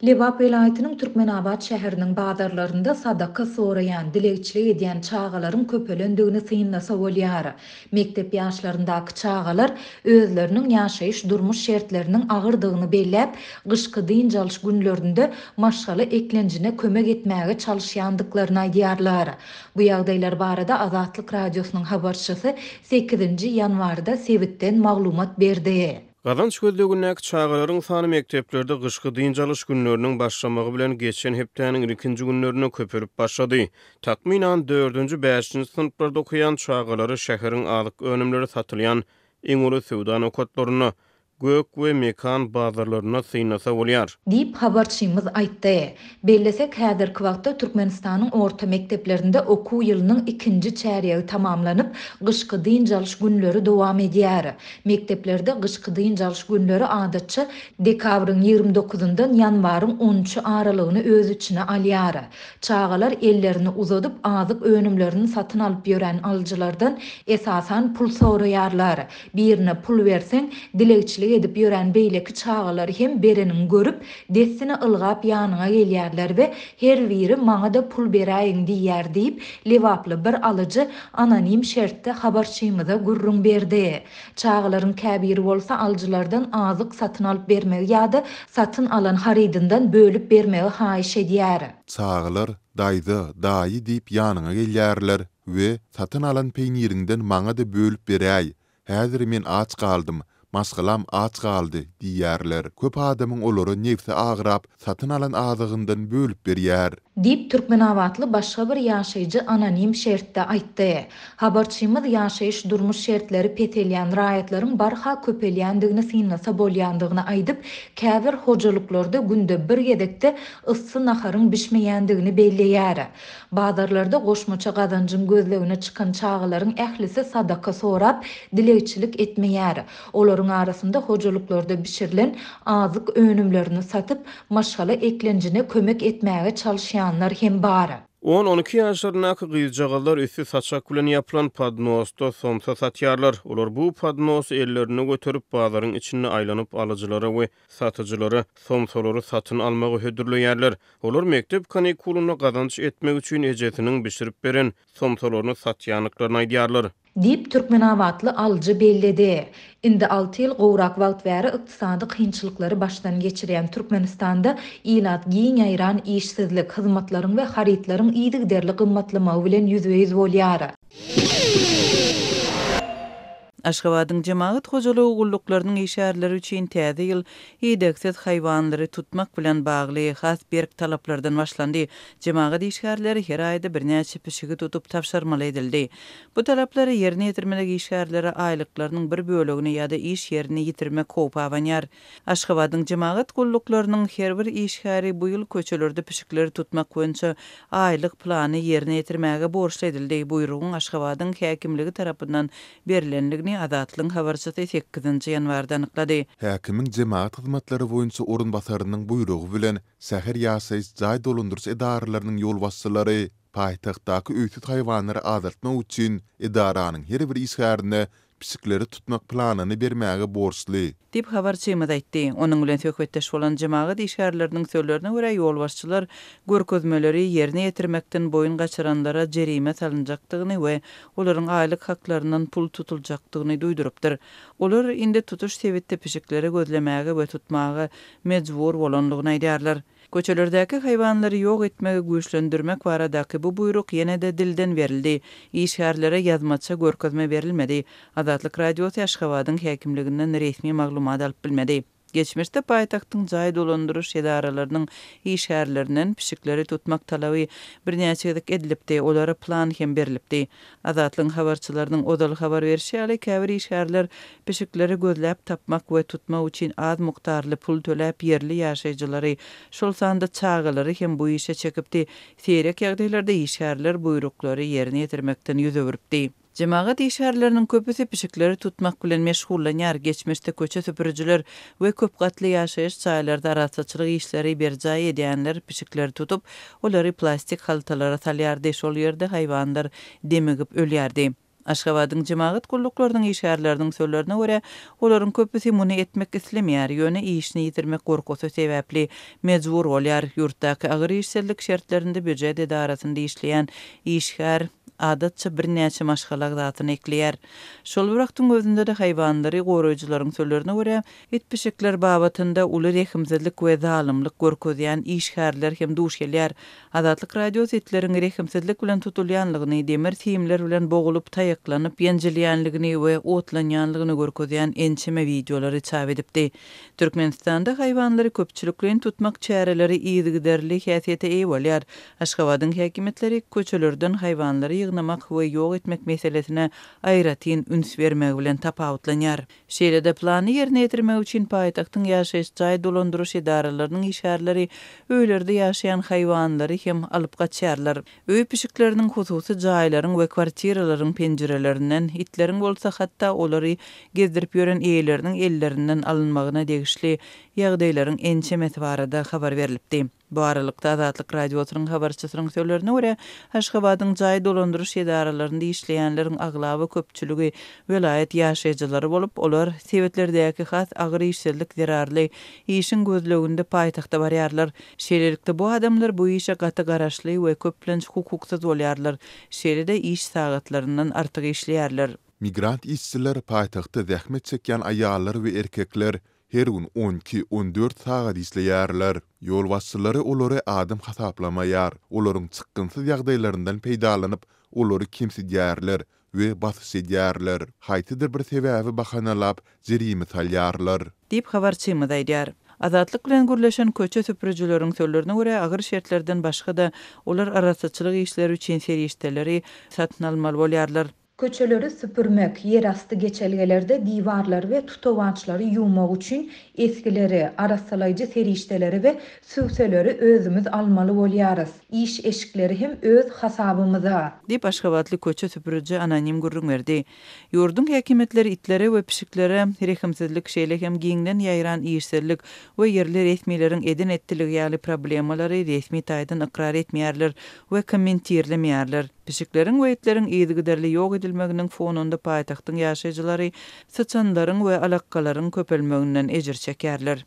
Lebap welaýatynyň Türkmenabat şäheriniň bazarlarynda sadaka soraýan, dilegçilik edýän çagalaryň köpelendigini synlasa bolýar. Mekdep ýaşlaryndaky çagalar özleriniň ýaşaýyş-durmuş şertleriniň agyrdygyny belläp, gyşky dynç alyş günlerinde maşgala eklenjine kömek etmäge çalyşýandyklaryny aýdýarlar. Bu ýagdaýlar barada Azatlyk Radiosynyň habarçysy sekizinji ýanwarda sebitden maglumat berdi. Gazanç gözlegindäki çagalaryň sany mekdeplerde gyşky dynç alyş günleriniň başlamagy bilen geçen hepdäniň ilkinji günlerinde köpelip başlady. Takmynan, dördünji, bäşinji synplarda okaýan çagalary şäheriň azyk önümleri satylýan iň uly söwda nokatlarynda, Gök we Mekan bazarlarynda synlasa bolýar. Diýip, habarçymyz aýtdy. Bellesek, häzirki wagtda Türkmenistanyň orta mekdeplerinde okuw ýylynyň ikinji çärýegi tamamlanyp, gyşky dynç alyş günleri dowam edýär. Mekdeplerde gyşky dynç alyş günleri adatça dekabryň 20 dokuzyndan ýanwaryň on üçi aralygyny öz içine alýar. Çagalar ellerini uzadyp azyk önümlerini satyn alyp ýören alyjylardan esasan pul soraýarlar. Birine pul berseň, dilegçilik edip ýören beýleki çagalar hem bereniňi görüp, dessine ylgap ýanyňa gelýärler we her biri maňa-da pul beräýiň diýýär diýip, lebaply bir alyjy anonim şertde habarçymyza gürrüň berdi. Çagalaryň käbiri bolsa alyjylardan azyk satyn alyp bermegi ýa-da satyn alan harydyndan bölüp bermegi haýyş edýär. Çagalar daýza, daýy diýip ýanyňa gelýärler we satyn alan peýniriňden maňa-da bölüp beräý, häzir men aç galdym, maşgalam aç galdy diýýärler. Köp adamyň olara nebsi agrap, satyn alan azygyndan bölüp berýär. Diýip, türkmenabatly başga bir ýaşaýjy anonim şertde aýtdy. Habarçymyz ýaşaýyş-durmuş şertleri peselýän raýatlaryň barha köpelýändigini synlasa bolýandygyny aýdyp, käbir hojalyklarda günde bir gezekde yssy naharyň bişmeýändigini belleýär. Bazarlarda goşmaça gazanjyň gözlegine çykan çagalaryň ählisi sadaka sorap, dilegçilik etmeýär. Olaryň arasynda hojalyklarda bişirilen azyk önümlerini satyp, maşgala eklenjine kömek etmäge çalyşýanlar hem bar. On-on iki ýaşlaryndaky gyzjagazlar üsti saçak bilen ýapylan podnosda somsa satýarlar. Olar bu podnosy ellerinde göterip, bazaryň içinde aýlanyp alyjylara we satyjylara somsalary satyn almagy hödürleýärler. Olar mekdep kanikulynda gazanç etmek üçin ejesiniň bişirip beren somsalaryny satýandyklaryny aýdýarlar. Diýip, türkmenabatly alyjy belledi. Indi alty ýyl gowrak wagt bäri ykdysady kynçylyklary başdan geçirýän Türkmenistanda ilat giň ýaýran işsizlik, hyzmatlaryň we harytlaryň yzygiderli gymmatlamagy bilen ýüzbe-ýüz bolýar. Aşgabadyň jemagat hojalygy gulluklarynyň işgärleri üçin täze ýyl idegsiz haýwanlary tutmak bilen bagly has berk talaplardan başlandy. Jemagat işgärleri her aýda birnäçe pişigi tutup tabşyrmaly edildi. Bu talaplary ýerine ýetirmedik işgärlere aýlyklarynyň bir bölegini ýa-da iş ýerini ýitirmek howpy abanýar. Aşgabadyň jemagat gulluklarynyň her bir işgäri bu ýyl köçelerde pişikleri tutmak boýunça aýlyk plany ýerine ýetirmäge borçly edildi. Buýrugyň Aşgabadyň häkimligi tarapyndan berlendigini Azatlygyň habarçysy sekizinji ýanwarda anyklady. Häkimiň jemagat hyzmatlary boýunça orunbasarynyň buýrugy bilen şäher ýaşaýyş jaý dolandyryş edaralarynyň ýolbaşçylary paýtagtdaky öýsüz haýwanlary azaltmak üçin edaranyň her bir işgärine pişikleri tutmak planyny bermäge borçly. Diýip, habarçymyz aýtdy. Onuň bilen söhbetdeş bolan jemagat işgärleriniň sözlerine görä, ýolbaşçylar görkezmeleri ýerine ýetirmekden boýun gaçyranlara jerime salynjakdygyny we olaryň aýlyk haklaryndan pul tutuljakdygyny duýdurypdyr. Olar indi tutuş sebitde pişikleri gözlemäge we tutmaga mejbur bolandygyny aýdýarlar. Köçelerdäki haýwanlary ýok etmegi güýçlendirmek baradaky bu buýruk ýene-de dilden berildi. Işgärlere ýazmaça görkezme berilmedi. Azatlyk Radiosy Aşgabadyň häkimliginden resmi maglumat alyp bilmedi. Geçmişde paýtagtyň jaý dolandyryş edaralarynyň işgärlerinden pişikleri tutmak talaby birnäçe gezek edilipdi, olara plan hem berlipdi. Azatlygyň habarçylarynyň ozal habar berşi ýaly, käbir işgärler pişikleri gözläp tapmak we tutmak üçin az mukdarly pul töläp, ýerli ýaşaýjylary, şol sanda çagalary hem bu işe çekipdi. Seýrek ýagdaýlarda işgärler buýruklary ýerine ýetirmekden ýüz öwrüpdi. Jemagat işgärleriniň köpüsi pişikleri tutmak bilen meşgullanýar. Geçmişde köçe süpürijiler we köp gatly ýaşaýyş jaýlarda arassaçylyk işleri berjaý edýänler pişikleri tutup, olary plastik haltalara salýardy, şol ýerde haýwanlar demigip ölýärdi. Aşgabadyň jemagat gulluklarynyň işgärleriniň sözlerine görä, olaryň köpüsi muny etmek islemeýär, ýöne işini ýitirmek gorkusy sebäpli mejbur bolýar. Ýurtdaky agyr işsizlik şertlerinde býujet edarasynda işleýän işgär, adatça, birnäçe maşgala agzasyny ekleýär. Şol bir wagtyň özünde-de, haýwanlary goraýjylaryň sözlerine görä, it-pişikler babatynda uly rehimsizlik we zalymlyk görkezýän işgärler hem duş gelýär. Azatlyk Radiosy itleriň rehimsizlik bilen tutulýanlygyny, demir simler bilen bogulyp, taýaklanyp, ýenjilýänligini we otlanýanlygyny görkezýän ençeme wideolary çap edipdi. Türkmenistanda haýwanlary köpçülikleýin tutmak çäreleri yzygiderli häsiýete eýe bolýar. Aşgabadyň häkimiýetleri köçelerden haýwanlary ýygnamak we ýok etmek meselesine aýratyn üns bermegi bilen tapawutlanýar. Şeýle-de, plany ýerine ýetirmek üçin paýtagtyň ýaşaýyş jaý dolandyryş edaralarynyň işgärleri öýlerde ýaşaýan haýwanlary hem alyp gaçýarlar. Öý pişikleriniň hususy jaýlaryň we kwartiralaryň penjirelerinden, itleriň bolsa hatda olary gezdirip ýören eýeleriniň ellerinden alynmagyna degişli ýagdaýlaryň ençemesi barada habar berlipdi. Bu aralykda, Azatlyk Radiosynyň habarçysynyň sözlerine görä, Aşgabadyň jaý dolandyryş edaralarynda işleýänleriň aglaba köpçüligi welaýat ýaşaýjylary bolup, olar sebitlerdäki has agyr işsizlik zerarly işiň gözleginde paýtagta barýarlar. Şeýlelikde, bu adamlar bu işe gaty garaşly we köplenç hukuksyz bolýarlar, şeýle-de iş sagatlaryndan artyk işleýärler. Migrant işçiler paýtagtda zähmet çekýän aýallar we erkekler her gün on iki, on dört sagat işleýärler. Ýolbaşçylary olary adam hasaplamaýar, olaryň çykgynsyz ýagdaýlaryndan peýdalanyp, olary kemsidýärler we basyş edýärler. Haýsydyr bir sebäbi bahanalap, jerime salýarlar. Diýip, habarçymyz aýdýar. Azatlyk bilen gürleşen köçe süpürijileriň sözlerine görä, agyr şertlerden başga-da, olar arassaçylyk işleri üçin serişdeleri satyn almaly bolýarlar. Köçeleri süpürmek, ýerasty geçelgelerde diwarlary we tutawaçlary ýuwmak üçin esgileri, arassalaýjy serişdeleri we sübseleri özümiz almaly bolýarys. Iş eşikleri hem öz hasabymyza. Diýip, aşgabatly köçe süpüriji anonim gürrüň berdi. Ýurduň häkimiýetleri itlere we pişiklere rehimsizlik, şeýle hem giňden ýaýran işsizlik we ýerli resmileriň eden-etdiligi ýaly problemalary resmi taýdan ykrar etmeýärler we kommentirlemeýärler. Pişikleriň we itleriň yzygiderli ýok edilmeginiň fonunda paýtagtyň ýaşaýjylary syçanlaryň we alakgalaryň köpelmeginden ejir çekýärler.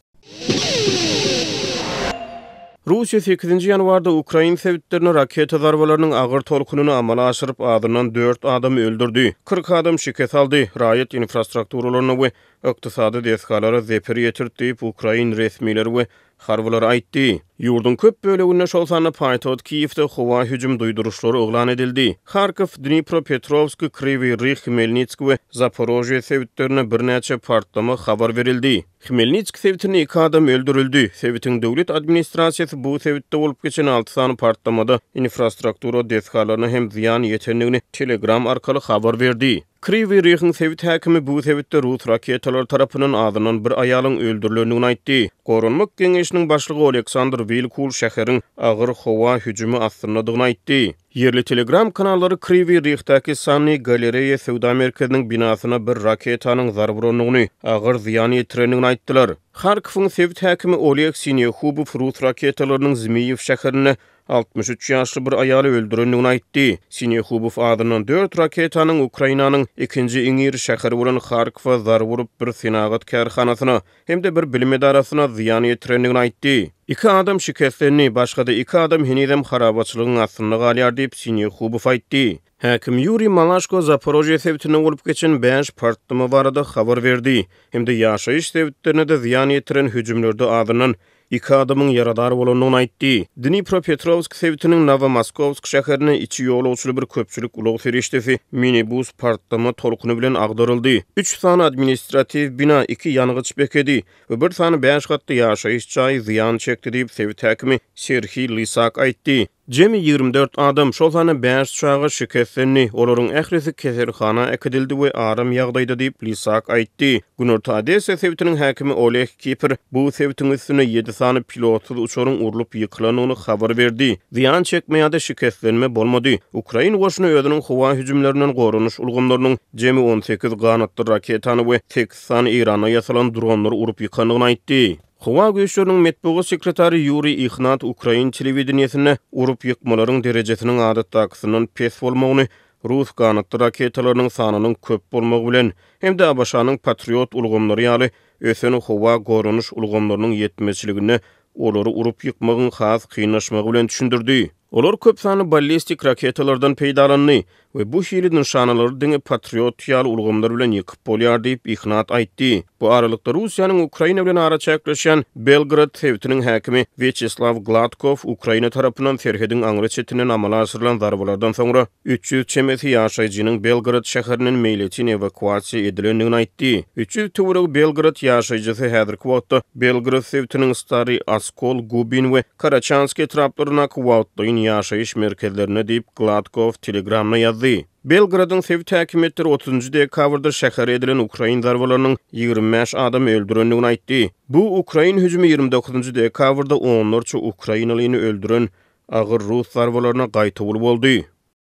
Russiýa sekizinji ýanwarda ukrain sebitlerine raketa zarbalarynyň agyr tolkunyny amala aşyryp, azyndan dört adamy öldürdi, 40 adam şikes aldy, raýat infrastrukturalaryna we ykdysady desgalara zeper ýetirdi diýip, ukrain resmileri we Harbylar aýtdy. Ýurduň köp böleginde, şol sanda paýtagt Kiýewde howa hüjüm duýduryşlary yglan edildi. Harkow, Dnipropetrowsk, Krywyý Rih, Hmelnitsk we Zaporožýe sebitlerinde birnäçe partlama habar berildi. Hmelnitsk sebitinde iki adam öldürildi. Sebitiň döwlet administrasiýasy bu sebitde bolup geçen alty sany partlamada infrastruktura desgalaryna hem zyýan ýetendigini Telegram arkaly habar berdi. Krywyý Rihiň sebit häkimi bu sebitde rus raketalary tarapyndan azyndan bir aýalyň öldürilendigini aýtdy. Goranmak geňeşiniň başlygy Oleksandr Wilkul şäheriň agyr howa hüjümi astyndadygyny aýtdy. Ýerli Telegram kanallary Krywyý Rihdäki Sunny galereýa söwda merkeziniň binasyna bir raketanyň zarba urandygyny, agyr zyýan ýetirendigini aýtdylar. Harkowyň sebit häkimi Oleg Sinehubow rus raketalarynyň Zmiýew şäherinde 63 ýaşly bir aýaly öldürendigini aýtdy. Sinehubow azyndan dört raketanyň Ukrainanyň ikinji iň iri şäheri bolan Harkowa zarba urup, bir senagat kärhanasyna hem-de bir bilim edarasyna zyýan ýetirendigini aýtdy. Iki adam şikeslendi, başga-da iki adam henizem harabaçylygyň astynda galýar diýip, Sinehubow aýtdy. Häkim Ýuriý Malaşko Zaporožýe sebitinde bolup geçen bäş partlama barada habar berdi hem-de ýaşaýyş sebitlerine-de zyýan ýetiren hüjümlerde azyndan iki adamyň ýaradar bolandygyny aýtdy. Dnipropetrowsk sebitiniň Nowomoskowsk şäherinde içi ýolagçyly bir köpçülik ulag serişdesi, minibus partlama tolkuny bilen agdaryldy. Üç sany administratiw bina, iki ýangyç bekedi we bir sany bäş gatly ýaşaýyş jaýy zyýan çekdi diýip, sebit häkimi Serhiý Lysak aýtdy. Jemi 24 adam, şol sanda bäş çaga şikeslendi, olaryň ählisi keselhana äkidildi we aram ýagdaýda diýip, Lisak aýtdy. Günorta Odessa sebitiniň häkimi Oleg Kiper bu sebitiň üstünde ýedi sany pilotsyz uçaryň urlup ýykylandygyny habar berdi. Zyýan çekme ýa-da şikeslenme bolmady. Ukrain goşuny özüniň howa hüjümlerinden goranyş ulgamlarynyň jemi 18 ganatly raketany we sekiz sany Eýranda ýasalan dronlary urup ýykandygyny aýtdy. Howa güýçleriniň metbugat sekretary Ýuriý Ihnat ukrain telewideniýesinde urup ýykmalaryň derejesiniň adatdakysyndan pes bolmagyny rus ganatly raketalarynyň sanynyň köp bolmagy bilen hem-de ABŞ-nyň Patriot ulgamlary ýaly ösen howa goranyş ulgamlarynyň ýetmezçiliginde olary urup ýykmagyň has kynlaşmagy bilen düşündirdi. Olar köp sanly ballistik raketalardan peýdalandy we bu hili nyşanalary diňe Patriot ýaly ulgamlar bilen ýykyp bolýar diýip, Ihnat aýtdy. Bu aralykda, Russiýanyň Ukraina bilen araçäkleşýän Belgorod sebitiniň häkimi Wýaçeslaw Gladkow Ukraina tarapyndan serhediň aňry çetinden amala aşyrylan zarbalardan soňra, 300 çemesi ýaşaýjynyň Belgorod şäherinden meýletin ewakuasiýa edilendigini aýtdy. 300 töweregi Belgorod ýaşaýjysy häzirki wagtda Belgorod sebitiniň Stary Oskol, Gubin we Karaçanskiý etraplaryndaky wagtlaýyn ýaşaýyş merkezlerinde diýip, Gladkow Telegramda ýazdy. Belgorodyň sebit häkimiýetleri otuzynjy dekabrda şähere edilen ukrain zarbalarynyň 25 adamy öldürendigini aýtdy. Bu ukrain hüjümi 29 dekabrda onlarça ukrainalyny öldüren agyr rus zarbalaryna gaýtawul boldy.